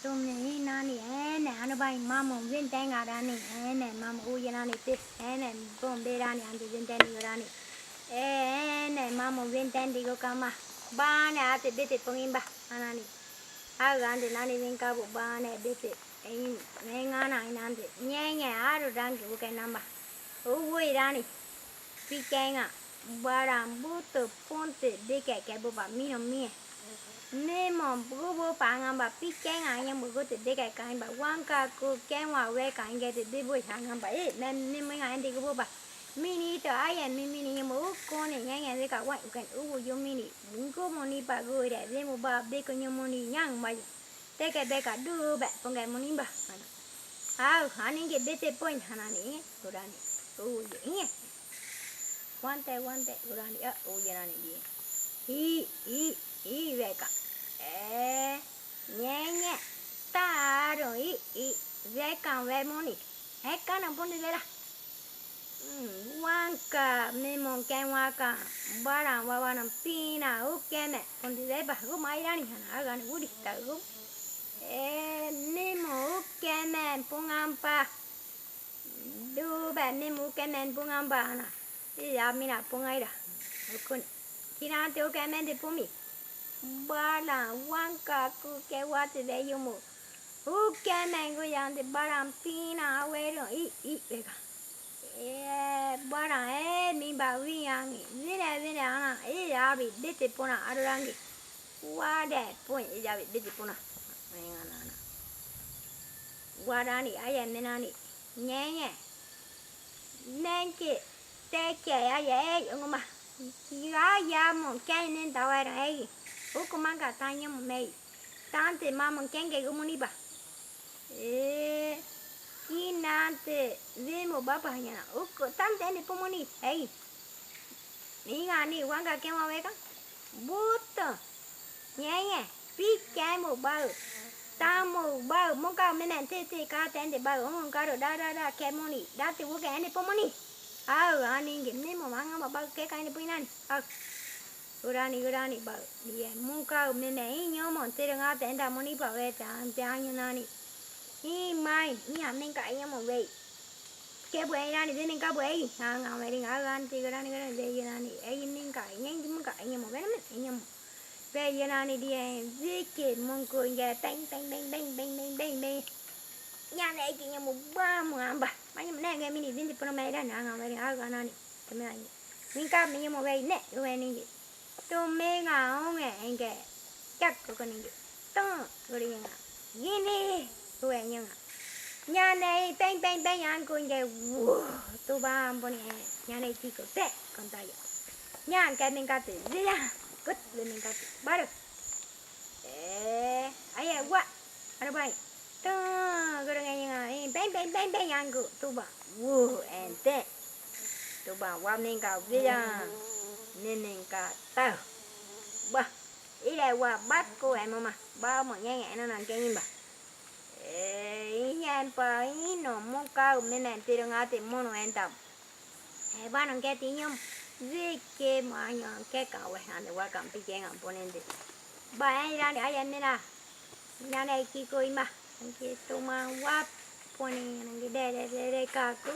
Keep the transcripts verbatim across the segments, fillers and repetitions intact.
Tumnei nani, ene, ano bai mamo win tenga rani, ene, mamo uye nani te, ene, bon be rani, ante win teni rani. Ene, mamo win teni go kama. Bane ate bete pongin ba, anani. Au ante nani win kabu bane bete. Ei, win ngana inante. Nye, nye, aru rangke buke namba. Uwe rani. Pikenga, baran butu ponte beke kebo ba mino mie. Memo bubu pangan ba pikenga nyem bubu te beke kain ba wangka ku kenwa we kain ke te bibu hangan ba e me memo nga ende kubu ba. Mini to aye mi mini nyem ukone nyanya beka wa uken ubu yo mini. Bungko moni ba gure bemo ba beko nyem moni nyang ba yo. Teke beka du be pongke moni ba. Au, haning ke bete point hanani, kurani. Uye, inye. Wante, wante, kurani, a, uye nani die. I, i, i, weka. E, nye, nye. Taro, i, i, weka, we moni. Eka na poni wela. Wangka, memo ken waka, baran wawa na pina, ukeme, pon di weba, gu mai rani hana, agan udi, ta gu. E, memo, ukeme, pungampa. Dube, memo, ukeme, pungampa, ana. Iya, mina, pungaira. Ukun. Kina te ukeme de pumi. Baran, wangka, ku ke wate de yumu. Ukeme, gu yang de baran pina, awero, i, i, weka. E, baran, e, mi ba wi yangi. Wine, wine, ana, e, abi, bete pona, aru rangi. Wade, pon, e, abi, bete pona. Wingana, ana. Warani, aye, menani. Nye, nye. Menke, teke, aye, e, nguma. Kia, ya, mo, ke, nen, tawara, e. Uku mangka, tanya, mo, mei. Tante, mamo, kenge, gumuni, ba. E, kinante, wemo bapa nyana. Uko, tante ne pomoni. Ei. Mingani, wangka kemo weka. Buto. Nye, nye. Pi kemo bau. Tamo bau. Moka menen tete ka tende bau. Ongo karo da, da, da, kemoni. Date woke ene pomoni. Au, aninge, memo manga ma bau keka ene poinani. Au. Gurani, gurani, bau. Dia, mungkau, meme, inyo, mo, tere nga, tenda, moni, bau, e, te, ante, anyo, nani. I, mai, nia, mengka, inyo, mo, wei. Ke, bue, nani, de, mengka, bue, i. Nga, nga, weri, nga, ganti, gurani, gurani, de, nani. E, mengka, inyo, mengka, inyo, mo, wena, men, inyo, mo. Wei, nani, dia, zike, mungkau, inge, peng, peng, peng. Nia, ne, ki, inyo, mo, ba, mo, amba. Ma, inyo, mo, ne, nge, mini, binti, pono, mera, nga, nga, weri, nga, ganani. Tome nga, inyo. Mingka, mi, inyo, mo, wei, ne, wei, ninge. Tome nga, onge, enge. Kiak, koko, ninge. Tong, guri, nga. Gini, wei, inyo, nga. Nia, ne, peng, peng, peng, yang, ko, inge. Wo, to, ba, ambo, ni, e. Nia, ne, ti, ko, te, konta, ya. Nia, ke, mingka, te, zia. Kut, le, mingka, te. Baru. E, aye, wa. Ano bai. Tong, guru ngai nga, e, beng, beng, beng, beng, yang gu, tuba. Wu, ente. Tuba, wa mengka, wila. Ne mengka, tau. Ba. Ile, wa, bat, ku, e, mama. Ba, mo, nyeng, e, no, nang, kengin, ba. E, inyen, pa, ino, mo, kau, menen, tirung, ate, mono, entam. E, ba nang keti nyom, zike ma nyom keka we ane wa kam pike ngam ponende. Ba e rani aye mena. Nane kiko ima, nang ki toma wap poni nang ki de de de de kaku.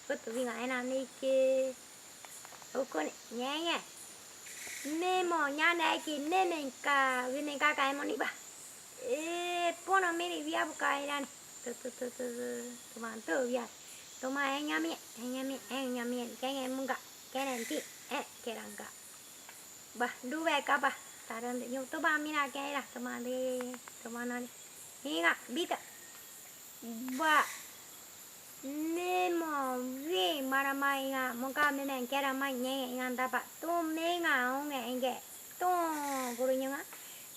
Kutu winga ena miki. Ukun nyenye. Memo nane ki memengka, wimengka ka emoni ba. E, pono mini wia buka iran. Tu, tu, tu, tu, tu, toma tu wia. Toma e nyami, e nyami, e nyami, kenge munga, kenen ti, e, kerangka. Ba, duwe kapa, taran de, yu, toma mina kera, toma de, toma nani. Hinga, bika. Ba. Memo wi mara mai nga, mongka menen kera mai nye nga dapa. Tu menga onge enge. Tu guru nyunga.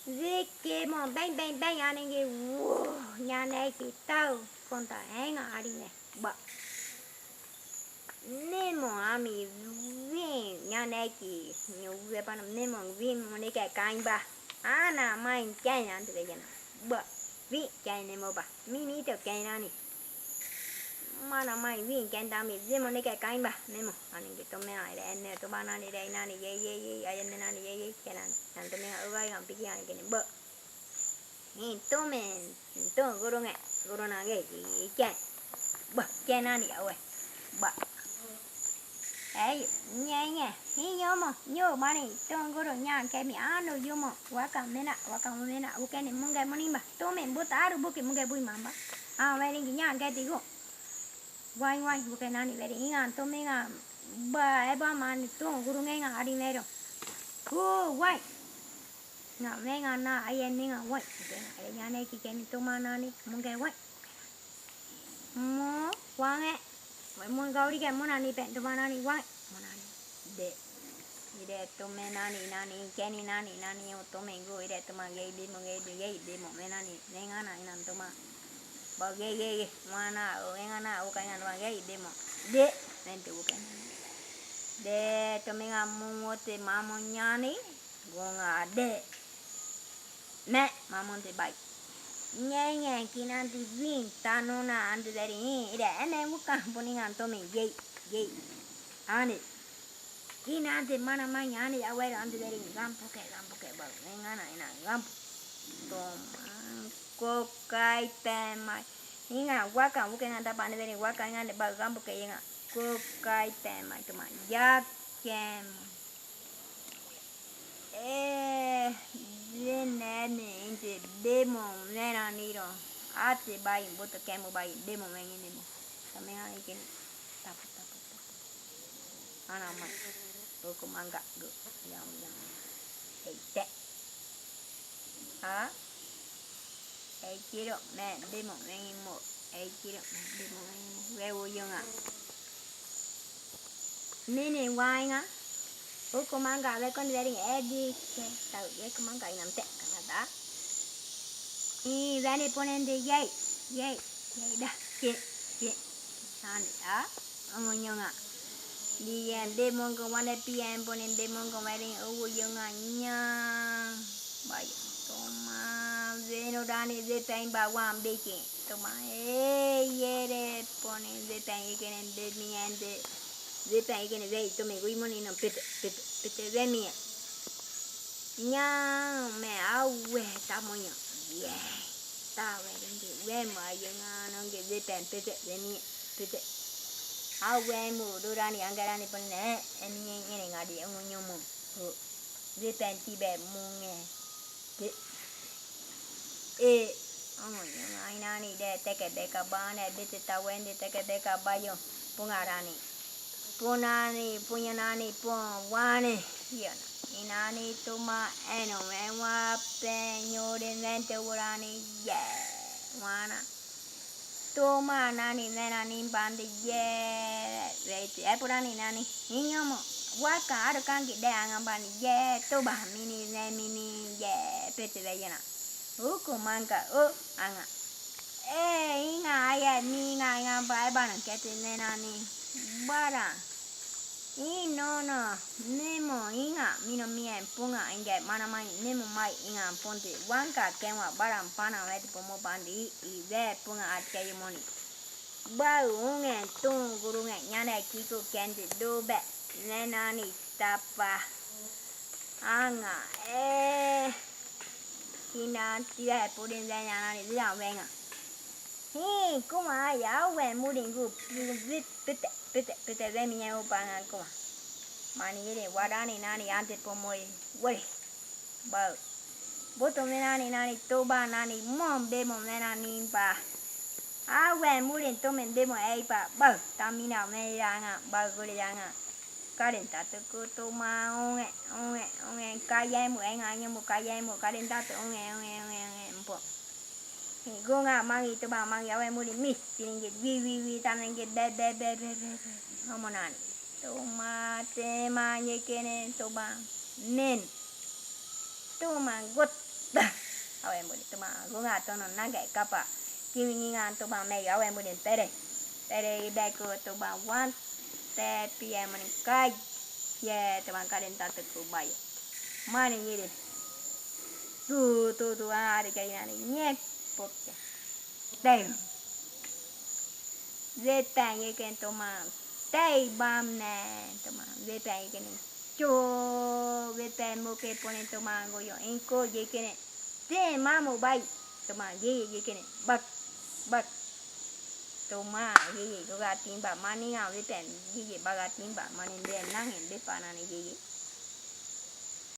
Zike mo beng beng beng ane nge. Wo, nyane ki tau. Konta enga arine. Ba. Memo ami wi nyane ki. Nyo wi apa na memo wi mo ne ke kain ba. Ana mai ken ante be jana. Ba. Wi ken ne mo ba. Mi ni to ken ani. Mana mai win ken dami zemo ne ke kain ba memo. Ani ke to me ai re ne to ba nani re nani ye ye ye ai ne nani ye ye ke nani. Nan to me ai ugai ngam piki ani ke ne bo. Ni tumen, tun gurungé, gurung nangé, i kien. Ba, kien nani awe. Ba. Ei, nye, nye, i nyomo, nyo mani, tun gurung nya kemi, anu yumo, wakan mena, wakan mena, uke ni mungke muni ba, tumen buta aru buki mungke bui mamba. A, weri ki nya keti gu. Wai, wai, uke nani weri, inga, tumen inga, ba, eba mani, tun gurungé inga, ari mero. Gu, wai. Nga, wenga na, aye, menga, wai. Uke nga, aye, nyane, ki keni, tuma nani, mungke, wai. Mo, wange. Mo gauri ke mo nani pen, tuma nani, wange. Mo nani. De. Ire tumen nani, nani, keni nani, nani, o tumen gu, ire tuma gei bimo, gei bi, gei bimo, me nani, wenga na, inan tuma. Ba gei, gei, gei, mo na, wenga na, o kai na, tuma gei bimo. De, mente uke. De, tumen nga mo ngote, ma mo nyani. Gu nga de. Me, mamun te bai. Nye, nye, kinan te win, tanu na, ante weri, ire, eme wukan, puningan tome, yei, yei. Ane. Kinan te mana mai, ane, awero, ante weri, gampuke, gampuke, ba, ngana, ina, gampu. Tomang, kokai, temai. Inga, wakan, wuke ngan tapa, ante weri, wakan, ngane, ba, gampuke, inga. Kokai, temai, tomang, yakem. E, zenemi inte bemo wenaniro. Ate bai, buto kemo bai, bemo wengenemo. Tame ai keni. Tapu, tapu, tapu. Ana mai. Buku mangga gu. Yang, yang. Eite. A? Ei kiro, me, bemo, me, imo. Ei kiro, me, bemo, me, imo. Wewu yunga. Mini wainga. Uku mangga, wekon wering, edi, ke, tau, weku mangga, inam te, kangada. I, wani ponen de, yei, yei, yei, da, ke, ke. Sani, a? Ongo yunga. Di, yen, bemo, ko, wane, pien, ponen, bemo, ko, wering, uwu yunga, nyang. Bai, toma, weno dani, wepen ba wan beke. Toma, e, yere, ponen, wepen, yekenen, bemi, ende. Wepen, yekenen, wei, tome, gui, moni, no, pete, pete, pete, wemi. Nyang, me, awe, tamoyo. Ye. Tawe, ende, wemo, yunga, nonge, wepen, pete, wemi, pete. Awe, mo, do dani, ange dani, ponen, e, emi, yene, ngadi, ongo, nyomo. Ho. Wepen tibe munge. Te. E. Ongo, ngai nani de teke beka bane, bete tawen de teke beka bayo. Punga rani. Punani, punya nani, pun wane. Yona. Inani tuma eno, enwa pe, nyore, mente, urani, ye. Wana. Toma nani, me nani, bandi, ye, wei, ti, e, purani nani, inyomo, waka, aru kangi, de, anga, bandi, ye, toba, mini, ne, mini, ye, pete, wei, yena. Uku, mangka, u, anga. E, inga, aye, mi, inga, inga, ba, e, bana, kete, ne, nani, bara. Inono, nemo, inga, mino, mien, punga, inge, mana, mai, nemo, mai, inga, ponte, wangka, kenwa, baran, pana, wet, pomo, bandi, i, we, punga, atke, yumoni. Bau, unge, tung, gurunge, nyane, kiku, kente, dube, nenani, tapa, anga, e, kina, tia, purin, we, nyanani, wia, wenga. Hi, kuma, ya, we, murin, gu, pi, pi, pete. Pete, pete, wemi, nyan, upa, ngan, kuma. Mani, ire, warani, nani, ante, pomo, i, wari. Bau. Boto, me, nani, nani, toba, nani, mo, bemo, me, nani, pa. A, we, murin, tome, bemo, ei, pa. Bau. Tamina, me, ranga, bau, gure, ranga. Karen, tatuku, toma, onge, onge, onge, kayemu, enga, nyemu, kayemu, karen, tatu, onge, onge, onge, onge, mpo. Gunga mangi, tuba mangi, awe muri mi, tiringit, wi, wi, wi, tamengit, be, be, be. Omonan. Tuma, tema, nyekene, tuma, men. Tuma, gut. Awe muri, tuma, gunga, tono, nangke, kapa. Kiwi, nginga, tuma, me, awe muri, pere. Pere, ibeku, tuma, wan. Te, pie, muni, kai. Ye, tuma, karen, tatuku, bayo. Mani, nyiri. Tu, tu, tu, a, ri, kai, nani, nyek. Pokya. Tei. Wepa yekene toma. Tei bam ne toma. Wepa yekene. Cho. Wepa moke pone toma goyo. Inko yekene. Te mamo bai. Toma, yeye, yeye kene, bak, bak. Toma, yeye, go ga tinba, mani a, wepen, yeye, ba ga tinba, mani be nang en, be pa nani, yeye.